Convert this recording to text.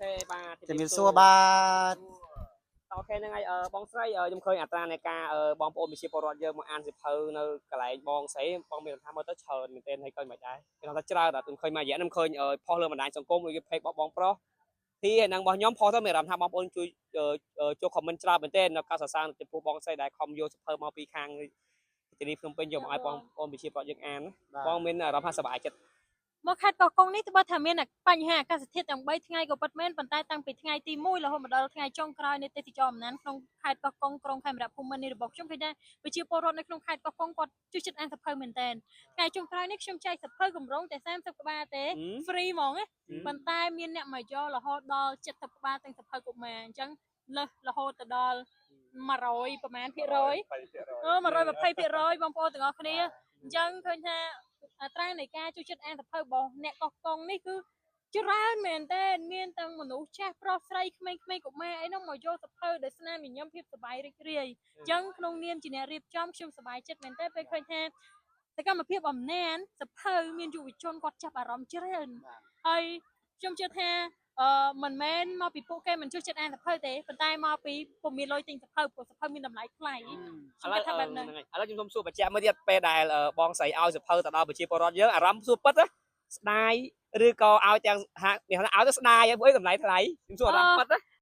OK បាទ។ ជំរាបសួរបាទ។ OK ហ្នឹងហើយអឺបងស្រីអឺខ្ញុំឃើញអត្រានៃការអឺបងប្អូនប្រជាពលរដ្ឋយើងមកអានសៀវភៅនៅកន្លែងបងស្រីបងមានថាមើលទៅច្រើនមែនទែនហើយក៏មិនដែរគេថាច្រើនតែខ្ញុំឃើញមួយរយៈខ្ញុំឃើញផុសលើបណ្ដាញសង្គមដូច page របស់បងប្រុសទីហើយនឹងរបស់ខ្ញុំផុសទៅមានអារម្មណ៍ថាបងប្អូនជួយចូល comment ច្រើនមែនទែននៅការសរសើរចំពោះបងស្រីដែលខំយកសៀវភៅមកពីខាងទីនេះភ្នំពេញយកមកឲ្យបងប្អូនប្រជាពលរដ្ឋយើងអានបងមានអារម្មណ៍ថាសប្បាយចិត្ត។ មកខេត្តកោះកុងនេះទោះបីថាមានបញ្ហាអាកាសធាតុទាំង3ថ្ងៃក៏ពិតមែនប៉ុន្តែតាំងពីថ្ងៃទី1រហូតមកដល់ថ្ងៃចុងក្រោយនៃទេសចរអំណានក្នុងខេត្តកោះកុងក្រុងខេមរៈភូមិន្ទនេះរបស់ខ្ញុំឃើញថាប្រជាពលរដ្ឋនៅក្នុងខេត្តកោះកុងគាត់ជួយចិត្តអានសៀវភៅមែនតើថ្ងៃចុងក្រោយនេះខ្ញុំចែកសៀវភៅកម្រងតែ30ក្បាលទេ free ហ្មងណាប៉ុន្តែមានអ្នកមកយករហូតដល់70ក្បាលទាំងសៀវភៅកុមារអញ្ចឹងលើសរហូតទៅដល់100ប្រហែលភាគរយអឺ120%បងប្អូនទាំងអស់គ្នាអញ្ចឹងឃើញថាអត្រានៃការជួយចិត្តអានសៀវភៅរបស់អ្នកកោះកុងនេះគឺច្រើនមែនតើមានទាំងមនុស្សចាស់ប្រុសស្រីក្មេងៗកុមារអីហ្នឹងមកយកសៀវភៅដោយស្នាមញញឹមភាពសប្បាយរីករាយអញ្ចឹងក្នុងនាមជាអ្នករៀបចំខ្ញុំសប្បាយចិត្តមែនតើពេលឃើញថាសកម្មភាពអំណានសៀវភៅមានយុវជនគាត់ចាប់អារម្មណ៍ច្រើនហើយខ្ញុំជឿថាអឺមិនមែនមកពីពួកគេមិនជួយចិត្តអានសៀវភៅទេប៉ុន្តែមកពីពុំមានលុយទិញសៀវភៅព្រោះសៀវភៅមានតម្លៃថ្លៃខ្ញុំ ឥឡូវ គិតថាបែបហ្នឹង។ ហ្នឹងហើយឥឡូវខ្ញុំសូមសួរបញ្ជាក់មួយទៀតពេលដែលបងស្រីឲ្យសៀវភៅទៅដល់ប្រជាពលរដ្ឋយើងអារម្មណ៍សួរពិតណាស្ដាយឬក៏ឲ្យទាំងហាក់មានថាឲ្យទៅស្ដាយហើយព្រោះអីតម្លៃថ្លៃខ្ញុំសួរអារម្មណ៍ពិតណា។